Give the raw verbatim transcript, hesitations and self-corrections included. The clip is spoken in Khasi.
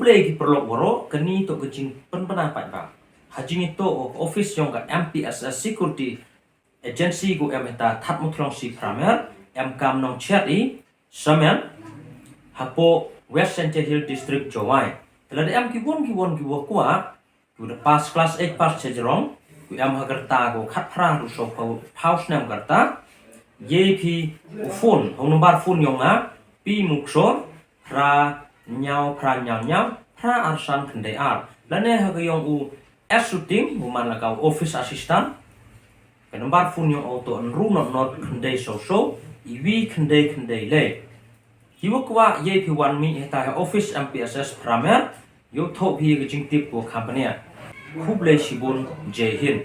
Te ki paralok waroh, kani toh ka jingpynbna pat ba ha jingitoh ka office yong ka M P S S Security Agency ko em heta Thadmuthlong C Phramer, em kam Nongchet i Samen, hapoh West Jaintia Hills District, Jowai. Te lada em ki won ki won ki wa kwah, ki wa da pass class eight pass cha jrong, ki em ha ka rta ko khatphra haduh sawphew snem ka rta, ye phi u phone ha u number phone yong nga, P Muksor, phra hynñiew phra hynñiew hynñiew phra ar san khyndai ar. Lane ha ka yong u S Suting, u man la ka u office assistant, ka number phone yong u toh hynru not not khyndai saw saw iwi khyndai khyndai lai. Ki wa kwah ye phi wan mih heta ha office M P S S Phramer, yoh thoh phi ka jingtip ko company. Khublei shibun, Jai Hind.